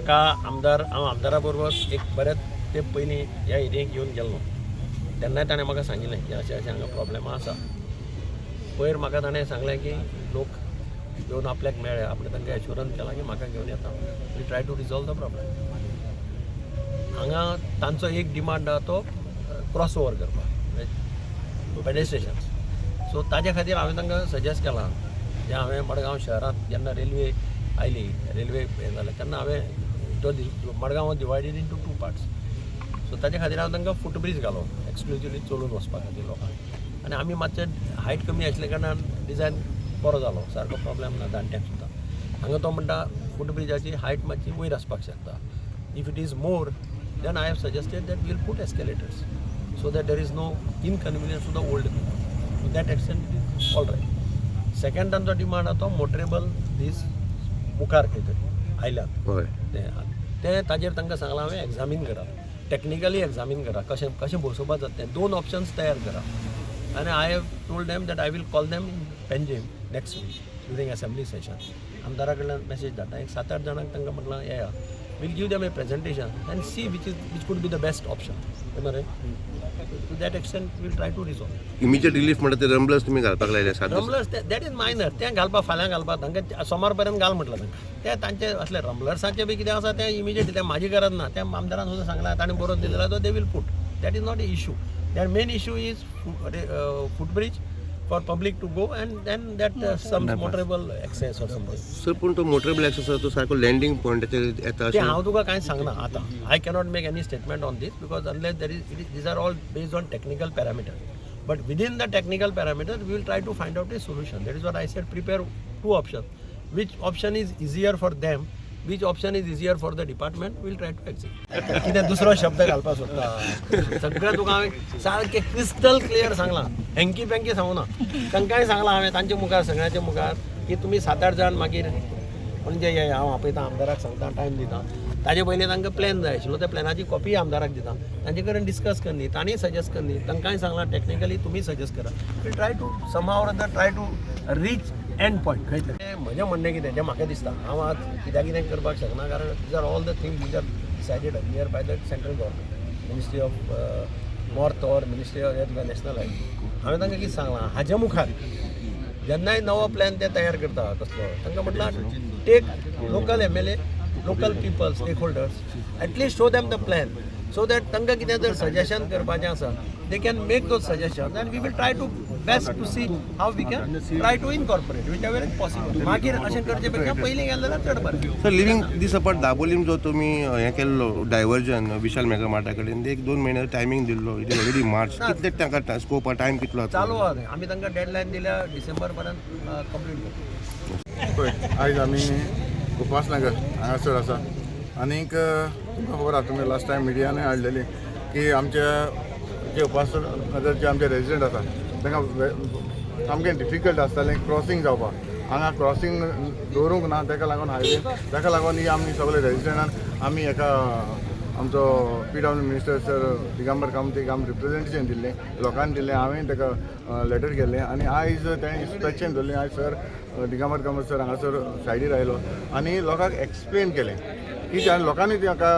म्हाका आमदार, हांव आमदारा बरोबर एक बरेच ते पयलीं ह्या एरियेक येवन गेल्लो तेन्नाय ताणें म्हाका सांगिल्लें की अशें अशें हांगा प्रॉब्लेमां आसा. पयर म्हाका ताणें सांगलें की लोक येवन आपल्याक मेळ्ळे, आपणें तांकां एश्युरन्स केलां की म्हाका घेवन येता, we try to resolve the problem. हांगा तांचो एक डिमांड आहा तो क्रॉस ओवर करपाक पेडेस्ट्रियन्स. सो ताज्या खातीर हांवें तांकां सजेस्ट केलां, जें हांवें मडगांव शहरांत जेन्ना रेल्वे आयली, रेल्वे हें जालें तेन्ना हांवें तो Madgaon was divided into two parts. So ताच्या खातीर हांवें तांकां फूट ब्रीज घालो एक्सक्लुजिवली चलून वचपा खातीर लोकांक आनी आमी मातशें हायट कमी आसल्या कारणान डिजायन बरो जालो, सारको प्रॉब्लेम ना जाणट्यांक सुद्दां. हांगा तो म्हणटा फूट ब्रिजाची हायट मातशी वयर आसपाक शकता. If it is more, then I have suggested that we'll put escalators so that there is no inconvenience to the old people. To that extent it is all right. Second तांचो demand आहा तो motorable दीस मुखार खंय तरी आयल्यात. ते ते ताजेर तांकां सांगलां हांवें, एग्जामीन करा, टॅक्निकली एग्जामीन करा, कशें कशें बसोवपाक जाता तें, दोन ऑप्शन्स तयार करा. आनी I have told them that I will call them in Panjim next week during assembly session. आमदारा कडल्यान मॅसेज धाडटा, एक सात आठ जाणांक तांकां म्हटलां येया, we'll give them a presentation and see which could be the best option मरे. To that extent we'll try to resolve. Immediate relief म्हणटा ते रंबलर्स तुमी घालपाक लायले 7 दीस. रमलर्स, that is minor. तें घालपाक फाल्यां घालपाक तांकां सोमार पर्यंत घाल म्हटलां तांकां. ते तांचे असले रमलर्साचें बी कितें आसा तें इमिजिएट, तें म्हाजी गरज ना. तें आमदारान सुद्दां सांगलां, ताणें बरोवन दिलें जाल्यार they will put. That is not a issue. Their main issue is foot bridge for public to go and then that some motorable access or something. Sir, पूण तो मोटरेबल एक्सेस आसा तो सारको लँडींग पॉयंटाचेर येता ते अशें? हांव तुका कांयच सांगना आतां. I cannot make any statement on these because unless there is it these are all based on technical parameter, but within the technical parameter we will try to find out a solution. That is what I said, prepare two option. Which option is easier for them, which option is easier for the department, we'll try to execute. कितें दुसरो शब्द घालपाक सोदता? सगळें तुका हांवें सारकें crystal clear सांगलां, हेंकी पेंकी सांगूना. तांकांय सांगलां हांवें तांच्या मुखार, सगळ्यांच्या मुखार की तुमी सात आठ जाण मागीर म्हणजे ये हांव आपयता आमदाराक, सांगता, टायम दिता. ताजे पयलीं तांकां प्लॅन जाय आशिल्लो, त्या प्लॅनाची कॉपी आमदाराक दिता, तांचे कडेन डिस्कस करनी, तांणी सजेस्ट करनी. तांकांय सांगलां, टॅक्निकली तुमी सजेस्ट करा. We'll try to somehow or other try to reach end point खंय तरी. म्हजें म्हणणें कितें, जें म्हाका दिसता, हांव आज कित्याक कितें करपाक शकना कारण these are all the things which are decided earlier by the central government, Ministry of North or Ministry of National Highway. हांवें तांकां कितें सांगलां, हाजे मुखार जेन्नाय नवो प्लॅन ते तयार करता कसलो, तांकां म्हटलां, take local MLA, local people, stakeholders, at least show them the plan so that तांकां कितें जर सजेशन करपाचें आसा, they can make those suggestion and we will try to best to see how we can try to incorporate whichever is possible. मागीर अशें करचे पेक्षा पयलीं गेलें जाल्यार चड बरें. सर, लिव्हिंग दीस अपार्ट, दाबोलीम जो तुमी हें केल्लो डायवर्जन विशाल मेगा मार्टा कडेन, एक 2 म्हयने टायमींग दिल्लो. It is already March. कितले तांकां स्कोप, टायम कितलो आसा? चालू आहा तें. आमी तांकां डेडलायन दिल्या, डिसेंबर पर्यंत कंप्लीट करता. पळय, आयज आमी उपासनगर हांगासर आसा आनीक तुमकां खबर आसा, तुमी लास्ट टायम मिडियानूय हाडलेली की आमच्या जे उपासनगर जे आमचे रेजिडंट आसा तांकां सामकें डिफिकल्ट आसतालें क्रॉसींग जावपाक. हांगा क्रॉसींग दवरूंक ना, ताका लागून हायवे, ताका लागून ही आमी सगळे रेजिडंटान आमी एका आमचो पीडब्ल्यू मिनिस्टर सर दिगंबर कामतीक आमी रिप्रेझेंटेशन दिल्लें, लोकांनी दिल्लें. हांवें ताका लेटर केल्लें आनी आयज तेणें इन्स्पेक्शन दवरलें. आयज सर दिगंबर कामत सर हांगासर सायडीर आयलो आनी लोकांक एक्सप्लेन केलें की त्या लोकांनी ताका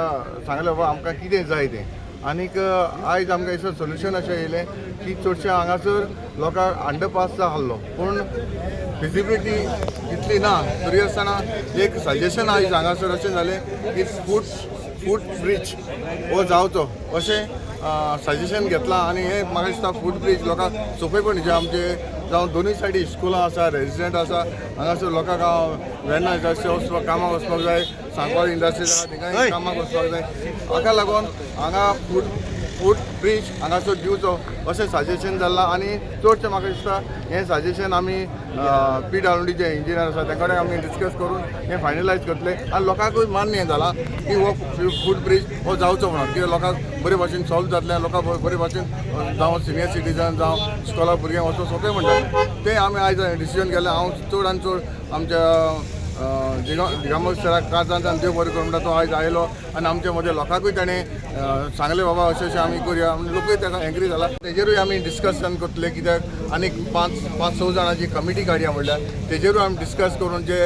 सांगलें, बाबा आमकां कितें जाय तें. आनीक आयज आमकां हेसर सोल्युशन अशें येयलें की चडशें हांगासर लोकांक अंडरपास आहलो, पूण फिजिबिलिटी तितली ना. तरी आसतना एक सजेशन आयज हांगासर अशें जालें की फूट फूट ब्रीज हो जावचो अशें सजेशन घेतलां. आनी हें म्हाका दिसता फूट ब्रीज लोकांक सोंपेपणी, जे आमचे जावं दोनूय सायडी स्कुलां आसा, रेजिडंट आसा, हांगासर लोकांक वेर्णा इंडस्ट्री वचपाक, कामाक वचपाक जाय, सांकवाळ इंडस्ट्री आसा थिंगाय कामाक वचपाक जाय. हाका लागून हांगा फूट फूट ब्रीज हांगासर दिवचो अशें सजेशन जालां. आनी चडशें म्हाका दिसता हें सजेशन आमी पीडब्ल्यूडीचे इंजिनियर आसा तें कडेन आमी डिस्कस करून हें फायनलायज करतले. आनी लोकांकूय मान्य जालां की हो फूट ब्रीज हो जावचो म्हणून, कित्याक लोकांक बरे भाशेन सॉल्व जातलें, लोकांक बरे भाशेन जावं सिनियर सिटीजन जावं इस्कॉला भुरग्यांक वचूंक सोंपें म्हणटालें. तें आमी आयज डिसिजन केलें. हांव चड आनी चड आमच्या दिगंबर सराक काळजांतल्यान देव बरें करूं म्हणटा. तो आयज आयलो आनी आमचे मदें लोकांकूय ताणें सांगलें, बाबा अशें अशें आमी करुया. आनी लोकूय ताका एग्री जाला. तेजेरूय आमी डिस्कशन करतले, कित्याक आनीक पांच पांच स जाणांची कमिटी काडया म्हणल्यार तेजेरूय आमी डिस्कस करून जे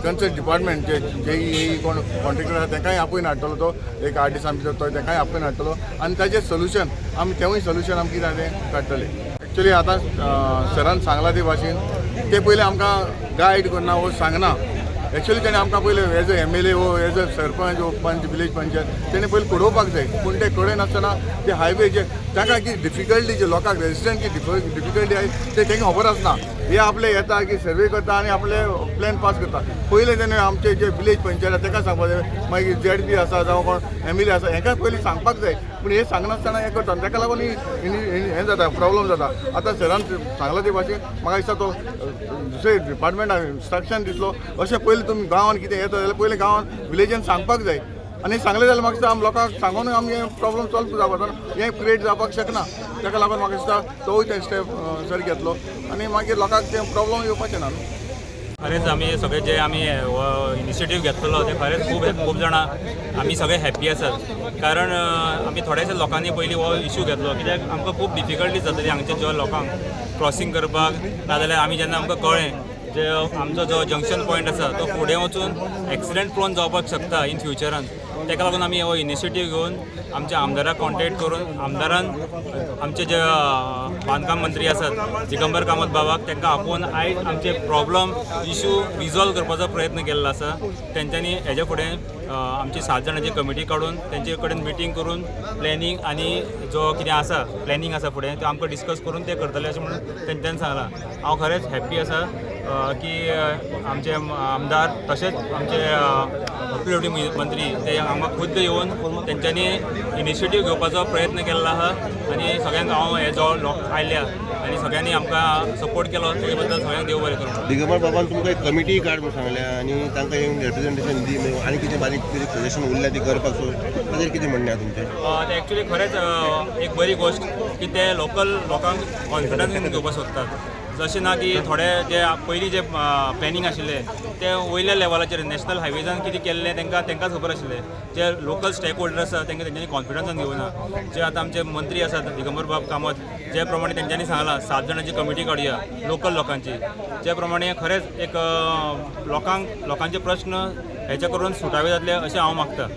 कन्सर्न डिपार्टमेंट जे जे ई कोण कॉन्ट्रेक्टर आसा तांकांय आपोवन हाडटलो. तो एक 8 दिसां भितर तो तांकांय आपोवन हाडटलो आनी ताजें सोल्युशन आमी तेवूय सोल्युशन आमी कितें आहा तें काडटले. एक्चुली आतां सरान सांगलां ते भाशेन ते पयलीं आमकां गायड करना वो सांगना. एक्चुली तेणें आमकां पयलीं एज अ एमएलए वो एज अ सरपंच वो पंच विलेज पंचायत तेणें पयलीं कळोवपाक जाय. पूण ते कळयनासतना ते हायवे जे तांकां कितें डिफिकल्टी, जे लोकांक रेजिडंट कितें डिफिकल्टी आहाय ते तांकां खबर आसना. हे आपले येता की सर्वे करता आनी आपले प्लॅन पास करता. पयलें तेणें आमचे जे विलेज पंचायत आसा ताका सांगपाक जाय, मागीर झेड पी आसा जावं कोण एमएलए आसा हेंकां पयलीं सांगपाक जाय. पूण हे सांगनासतना हें करता आनी ताका लागून हें जाता, प्रॉब्लम जाता. आतां सरान सांगलां ते भाशेन म्हाका दिसता तो दुसरे डिपार्टमेंटाक इन्स्ट्रक्शन दितलो अशें. पयलीं तुमी गांवान कितें येता जाल्यार पयलीं गांवान विलेजान सांगपाक जाय आनी सांगलें जाल्यार म्हाका दिसता आमी लोकांक सांगून आमी हें प्रॉब्लम सॉल्व जावपाक, हें क्रिएट जावपाक शकना. ताका लागून म्हाका दिसता तोवूय ते स्टेप सर घेतलो आनी मागीर लोकांक ते प्रॉब्लम येवपाचें ना न्हू. खरेंच आमी सगळे जे आमी इनिशिएटीव घेतलेलो ते खरेंच खूब खूब जाणां आमी सगळे हॅप्पी आसात, कारण आमी थोड्याशा लोकांनी पयलीं हो इशू घेतलो, कित्याक आमकां खूब डिफिकल्टी जाताली हांगच्या ज्या लोकांक क्रॉसींग करपाक. नाजाल्यार आमी जेन्ना आमकां कळ्ळें जे आमचो जो जंक्शन पॉयंट आसा तो फुडें वचून एक्सिडंट प्रोन जावपाक शकता इन फ्युचरान, ताका लागून आमी हो इनिशिएटीव घेवन आमच्या आमदाराक कॉन्टेक्ट करून आमदारान आमचे जे बांदकाम मंत्री आसात दिगंबर कामत बाबाक तांकां आपोवन आयज आमचे प्रॉब्लम इशू रिजॉल्व करपाचो प्रयत्न केल्लो आसा. तेंच्यांनी हेज्या फुडें आमची 7 जाणांची कमिटी काडून तेंचे कडेन मिटींग करून प्लॅनिंग आनी जो कितें आसा प्लॅनिंग आसा फुडें तें आमकां डिस्कस करून ते करतले अशें म्हणून तेंच्यांनी सांगलां. हांव खरेंच हॅप्पी आसा की आमचे आमदार तशेंच आमचे पीडब्ल्यूडी मंत्री ते हांगा खुद्द येवन तेंच्यांनी इनिशिएटीव घेवपाचो प्रयत्न केल्लो आसा आनी सगळ्यांक हांव हे जो लोक आयल्या आनी सगळ्यांनी आमकां सपोर्ट केलो तेजे बद्दल सगळ्यांक देव बरें करूं. दिगंबर बाबान तुमकां एक कमिटी काड म्हूण सांगल्या आनी तांकां एक रिप्रेझेंटेशन दी, मागीर आनी कितें बारीक कितें सजेशन उरल्या ती करपाक, सो ताजेर कितें म्हणणें आहा तुमचें? ते एक्चुली खरेंच एक बरी गोश्ट की ते लोकल लोकांक कॉन्फिडन्स घेवपाक सोदतात. जशें ना की थोडे जे पयलीं जे प्लॅनिंग आशिल्लें ते वयल्या लेवलाचेर नॅशनल हायवेजान कितें केल्लें तांकां तांकांच खबर आशिल्लें. जे लोकल स्टेक होल्डर आसा तांकां तेंच्यांनी कॉन्फिडन्सान घेवना. जे आतां आमचे मंत्री आसात दिगंबर बाब कामत, जे प्रमाणे तेंच्यांनी सांगलां 7 जाणांची कमिटी काडुया लोकल लोकांची, जे प्रमाणे खरेंच एक लोकांक लोकांचे प्रश्न हेच्या करून सुटावे जातले अशें हांव मागता.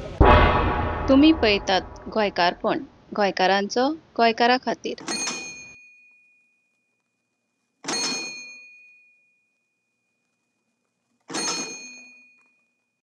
तुमी पळयतात गोंयकारपण, गोंयकारांचो गोंयकारा खातीर.